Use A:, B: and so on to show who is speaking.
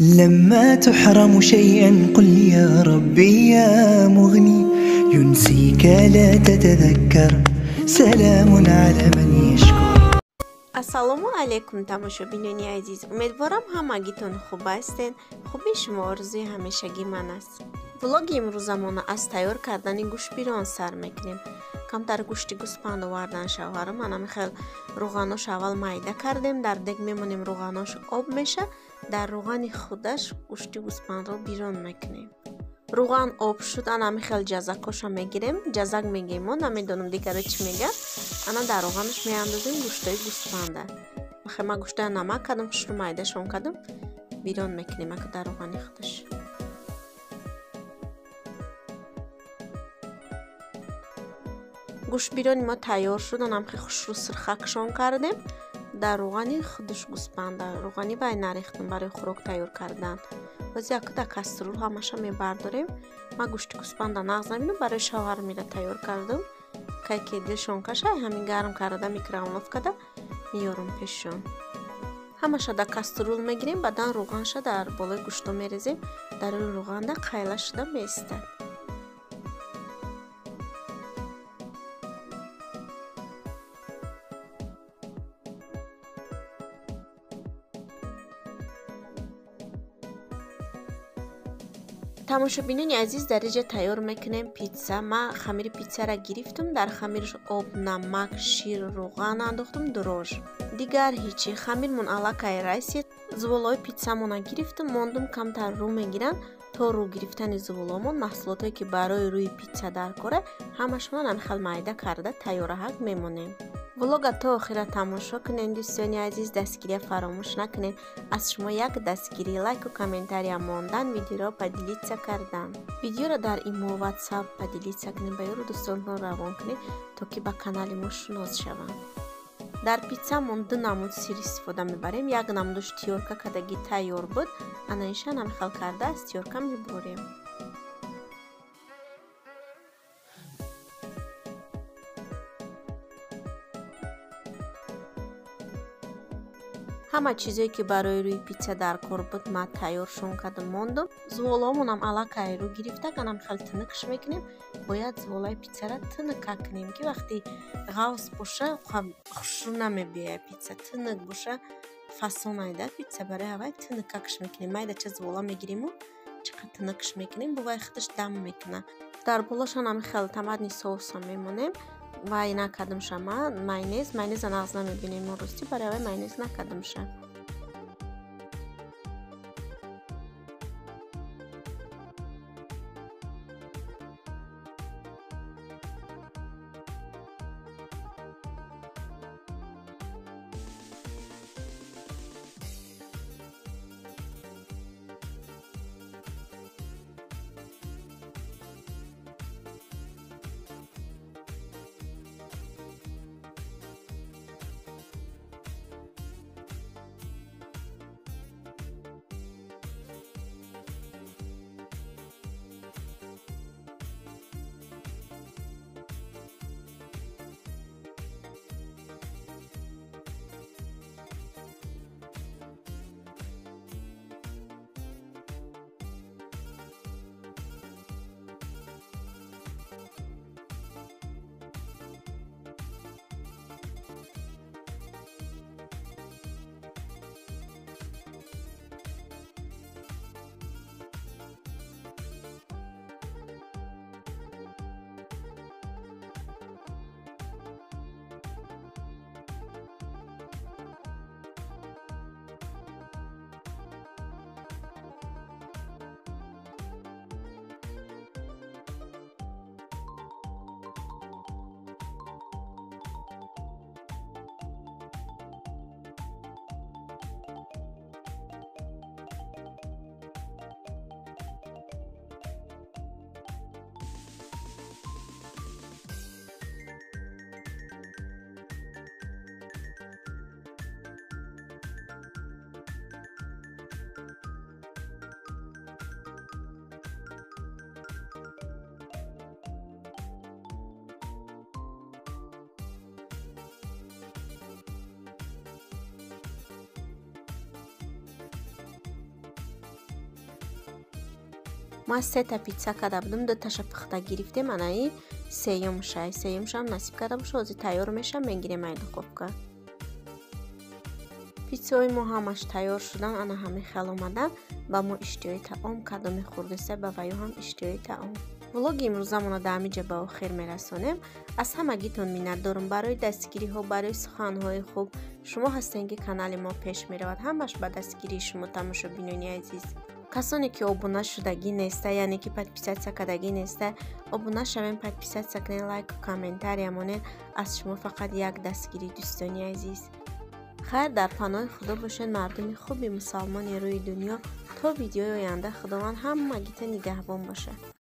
A: لما تحرم شيئا قل يا ربي يا مغني ينسيك لا تتذكر سلام على من يشكر.
B: Ассалому алайкум, тамошобинони азиз. Умедворам, ҳамагитон хуб ҳастед. Хуби шумо орзуи ҳамешагии ман аст. Влоги имрӯзамона аз тайёр кардани гӯштбирон сар мекунем. Камтар гӯшти гӯспанд овардан шавҳарам. Анами хел рӯғанош аввал майда кардем, дар дег мемонем, рӯғанош об меша, дар рӯғани худаш гӯшти гӯспандро бирон мекунем. Рӯған об шуд, анами хел ҷазакоша мегирем. Ҷазак мегем мо, намедонам дигаро чӣ мегӯяд. Ана дар рӯғанаш меандозем гӯштои гӯспанда. Ма гӯштоя намак кардам, хушрӯ майдашон кардам, бирон мекунем ака дар рӯғани худаш. Гӯштбирони мо тайёр шуд, анам хел хушрӯ сирхакшон кардем. Дар рӯғани худаш гӯспанда, рӯғани вай нарехтам барои хӯрок тайёр кардан. Боз яку дар кастрюл ҳамаша мебардорем. Ман гӯшти гӯспанда нағз намебинам, барои шавҳарам ира тайёр кардам. Кай ки дилшон каша, ҳамин гарм карда микроволновкада меёрам пешшон. Ҳамаша дар кастрюл мегирем, баъдан рӯғанша дар болои гӯшто мерезем. Дар рӯи рӯғанда қайла шуда меистад. Тамошобинони азиз, дар инҷа тайёр мекунем питса. Ман хамири питсаро гирифтам, дар хамираш об, намак, шир, рӯған андохтам, дрож. Дигар ҳичи. Хамирмон аллакай расид. Зуволҳои питсамона гирифтам, мондум камтар рӯ мегиранд. То рӯ гирифтани зуволҳомон маҳсулотое ки барои рӯи питса дар кора, ҳамашонро ҳамин хел майда карда тайёраҳак мемонем. Влога то охира тамошо кунед, дӯстони азиз, дастгирия фаромӯш накунед. Аз шумо як дастгирӣ, лайку комментария мондан, видеоро поделиться кардан. Видеоро дар имо, ватсап поделиться кунед, ба ёру дӯстонтон равон кунед, то ки ба канали мо шинос шаванд. Дар питсамон ду намуд сир истифода мебарем. Як намудаш тёрка кардагӣ тайёр буд, ана инша ҳамин хел карда аз тёрка меборем. Ҳама чизое ки барои рӯи питса дар кор буд, ман тайёршон кардам, мондум. Зуволҳомонам аллакай рӯ гирифта, анам хел тинукш мекунем. Бояд зуволаи питсара тинука кунем, ки вақте ғавс боша хушрӯ намебиёяд питса. Тинук боша фасонайда питса, барои ҳавай тинукакш мекунем. Майдача зувола мегириму чӣ қадр тинукш мекунем, бувай худаш дам мекунад. Дар болошон ҳамин хел томатный соуса мемонем. Вай накардамша ман майонез, майонеза нағз намебинем мо ростӣ, барои вай майонез накардамша. Ма сета питса карда будум, дуташа пухта гирифтем, анаи сеюмша. Сеюмшам насиб карда боша, ҳозир тайёр меша, мегирем ай духовка. Питсаҳои мо ҳамаш тайёр шудан, ана ҳамин хел омадан. Ба мо иштиҳои таом, кадоме хӯрдеста, ба ваё ҳам иштиҳои таом. Влоги имрӯзамонро дар ҳамин ҷа ба охир мерасонем. Аз ҳамагитон миннатдорум барои дастгириҳо, барои суханҳои хуб. Шумо ҳастем, ки канали мо пеш меравад. Ҳамаш ба дастгирии шумо, тамошобинони азиз. Касоне ки обуна шудагӣ неста, яъне ки подписаться кардагӣ неста, обуна шавем, подписаться кунед, лайку комментария монед. Аз шумо фақат як дастгирӣ, дӯстони азиз. Хайр, дар паноҳи Худо бошед, мардуми хуби мусалмони рӯи дунё. То видеои оянда Худованд ҳамагита нигаҳбон бошад.